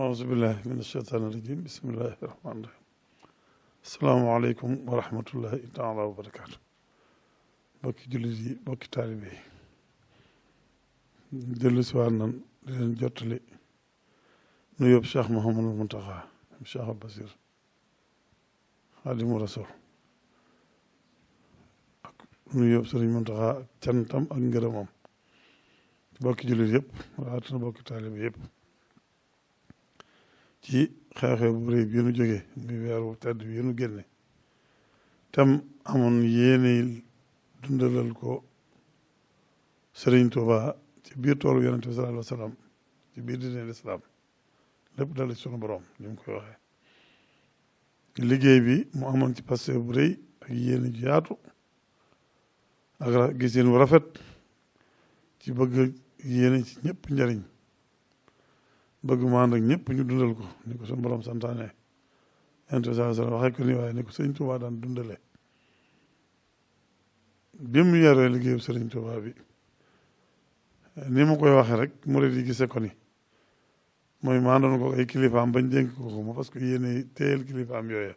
أعوذ بالله من الشيطان الرجيم بسم الله الرحمن الرحيم السلام عليكم ورحمة الله تعالى وبركاته bokki jullit yi bokki taalibe yi dellu si waat nan di leen jottali nu yóbbu Cheikh Mouhamadou Mountakha Cheikh Basir Xaadimu Rasul ak nu yóbbu Sëriñ Mountakha ak cantam ak ngërëmam bokki jullit yëpp rawatina bokki taalibe yëpp ci xew-xew bu rëy bi nu jógee muy weer wu tedd bi nu génne tam amoon yéene dundalal ko Sëriñ Tuuba ci biir toolu Yonent bi sallallahu alayhi wa sallam ci biir diine lislaam lépp dal ci sunu borom ni mu koy waxee liggéey bi mu amoon ci passé bu rëy ak yéene ju yaatu ak gisin wu rafet ci bëgg yéene ci ñëpp njariñ bëgg mu ànd ak ñëpp ñu dundal ko ni ko sunu borom santaane Yonent bi sallallahu alayhi wa sallam waxee ko ni waaye ni ko Sëriñ Tuuba daan dundale bi mu yaree liggéeyu Sëriñ Tuuba bi ni ma koy waxee rek murid yi gisee ko ni mooy maa doon ko ay kilifaam bañ dénk ko ma parce que yéene téyel kilifaam yooya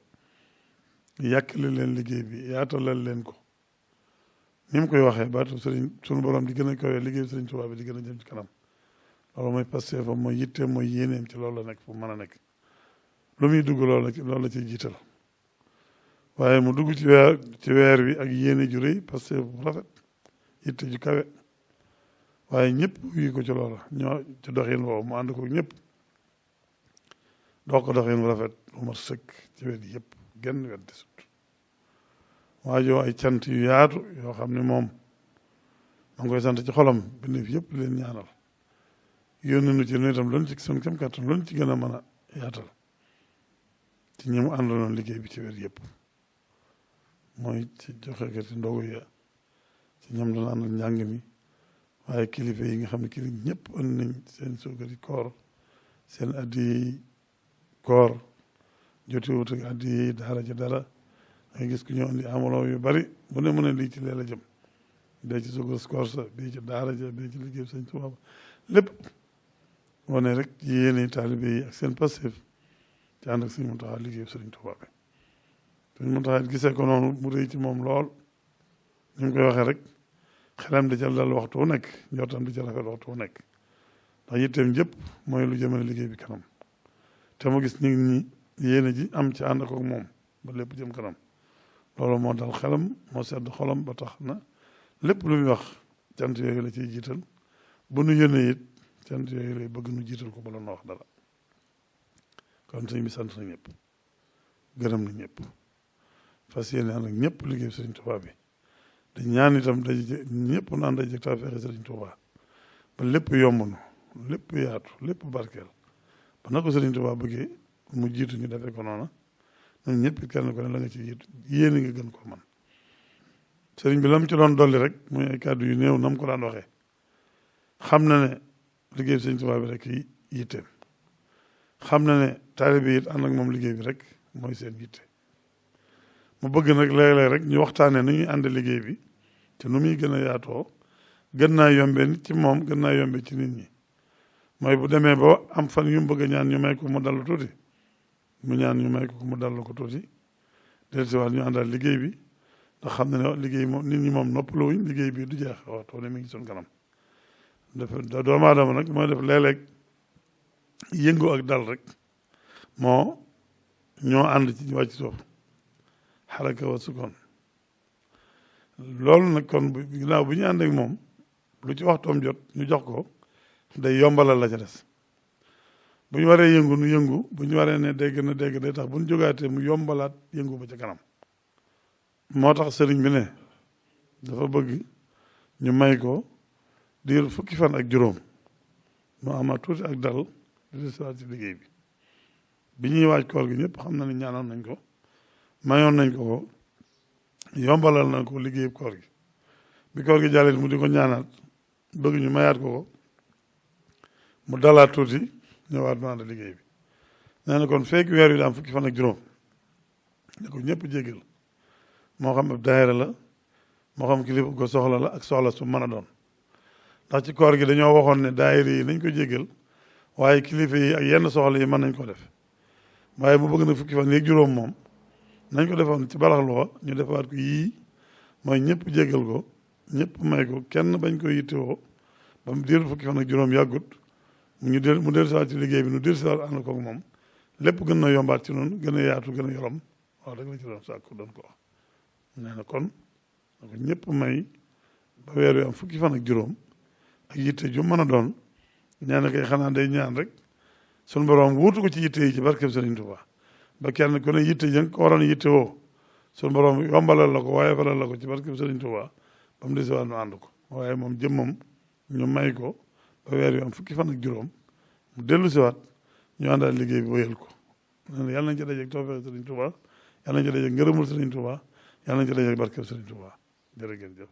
yàkkale leen liggéey bi yaatalal leen ko ni mu koy waxee baatu sëriñ sunu borom di gën a kawee liggéeyu Sëriñ Tuuba bi di gën a jëm ci kanam loolu mooy passé fa mooy yitteem mooy yéeneem ci loolu la nekk fu mën a nekk lu muy dugg loolu la ciy jiital waaye mu dugg ci weer wi ak yéene ju rëy parce que bu rafet yitte ju kawe waaye ñëpp yi ko ci loola ñoo ci doxin woowu mu ànd ko ñëpp dox ko doxin bu rafet bu mat sëkk ci wet yëpp genn wet di sut waajoo ay cant yu yaatu yoo xam ne moom ma ngi koy sant ci xolam bind fi yëpp leen ñaanal yónni nu ci nu itam loolu ci suñu kem kàttan loolu ci gën a mën a yaatal ci ñi mu àndaloon liggéey bi ci wet yëpp mooy ci joxe ko ci ndogu ya ci ñoom doon àndal njàng mi waaye kilifa yi nga xam ne kilifa ñëpp ënd nañ seen suukari koor seen addiyi koor jotiwut ak addiyi daara ci dara nga gis ku ñëw andi amaloo yu bari bu ne mën a lii ci lee la jëm bee ci suukar koor sa bii ci daara ja bii ci liggéey Sëriñ Tuuba lépp wane rek yéene taalibe yi ak seen passif ci ànd ak Sëriñ Mountakha liggéey Sëriñ Tuuba bi Sëriñ Mountakha gisee ko noonu mu rëy ci moom lool ni mu koy waxee rek xelam di ca dal waxtu wu nekk njortam di ca rafet waxtu wu nekk ndax yitteem jëpp mooy lu jëmale liggéey bi kanam te mu gis nit ñi yéene ji am ci ànd ko moom ba lépp jëm kanam loolu moo dal xelam moo sedd xolam ba tax na lépp lu muy wax cant yooyu la ciy jiital bu nu yónnee it cant yooyu lay bëgg nu jiital ko bala nu wax dara kon sëñ bi sant na ñëpp gërëm na ñëpp fas yéene ànd ak ñëpp liggéey Sëriñ Tuuba bi dañ ñaan itam daje ñëpp naan daje tawfeex Sëriñ Tuuba ba lépp yomb nu lépp yaatu lépp barkeel ba na ko Sëriñ Tuuba bëggee mu jiitu ñu defee ko noona ñun ñëpp kenn ko ne la nga ci jiitu yéene nga gën ko man sëriñ bi la mu ci doon dolli rek muy ay kàddu yu néew na mu ko daan waxee xam na ne liggéey Sëriñ Tuuba bi rek yitteem xam na ne taalibe yi it ànd ak moom liggéey bi rek mooy seen yitte mu bëgg nag léeg-léeg rek ñu waxtaanee nu ñuy ànd liggéey bi te nu muy gën a yaatoo gën naa yombe nit ci moom gën naa yombe ci nit ñi mooy bu demee ba am fan yu mu bëgg a ñaan ñu may ko mu dallu tuuti mu ñaan ñu may ko mu dallu ko tuuti dellusiwaat ñu àndal liggéey bi ndax xam ne ne liggéey moom nit ñi moom noppaluwuñ liggéey bi du jeex waxtu ne mi ngi suñ kanam dafa doomu aadama nag mooy def léeg-léeg yëngu ak dal rek moo ñoo ànd ci wàcc suuf xaraka wa sukkoon loolu nag kon ginnaaw bu ñu ànd ak moom lu ci waxtoom jot ñu jox ko day yombalal la ca des bu ñu waree yëngu nu yëngu bu ñu waree ne dégg na dégg day tax bu ñu jógaatee mu yombalaat yëngu ba ca kanam moo tax sëriñ bi ne dafa bëgg ñu may ko diir fukki fan ak juróom mu ama tuuti ak dal di siwaat ci liggéey bi ñuy waaj koor gi ñëpp xam na ne ñaanoon nañ ko mayoon nañ ko yombalal na ko liggéey koor gi bi koor gi jàllit mu di ko ñaanaat bëgg ñu mayaat ko mu dalaat tuuti ñëwaat mu ànd liggéey bi nee na kon fekk weer wi da am fukki fan ak juróom ne ko ñëpp jéggal moo xam ab daayira la moo xam kilifa ko soxla la ak soxla su mën a doon ndax ci koor gi dañoo waxoon ne daayira yi nañ ko jéggal waaye kilifa yi ak yenn soxla yi mën nañ ko def waaye mu bëgg na fukki fan yeeg juróom moom nañ ko defoon ci balaxloo ñu defaat ko yii mooy ñëpp jégal ko ñëpp may ko kenn bañ ko yittewoo ba mu diir fukki fan ak juróom yàggut mu del siwaat ci liggéey bi nu del siwaat ànd koog moom lépp gën na yombaat ci noonu gën a yaatu gën a yorom waaw rek la ci doon sàkku doon ko wax nee na kon na ko ñëpp may ba weer wi am fukki fan ak juróom ak yitte ju mën a doon nee na kay xanaa day ñaan rek sunu borom wuutu ko ci yitte yi ci barkeb Sëriñ Tuubaa ba kenn ku ne yitte jëng ko waroon yitte woo sunu borom yombalal la ko waaye falal la ko ci barkeb Sëriñ Tuubaa ba mu desiwaat nu ànd ko waaye moom jëmmam ñu may ko ba weer wi am fukki fan ak juróom mu dellu siwaat ñu àndaal liggéey bi wéyal ko nee na yàlla nañ ci dajeeg tawfeex Sëriñ Tuubaa yàlla nañ ci dajeeg ngërëmul Sëriñ Tuubaa yàlla nañ ci dajeeg barkeb Sëriñ Tuubaa jërë ngeen jëf.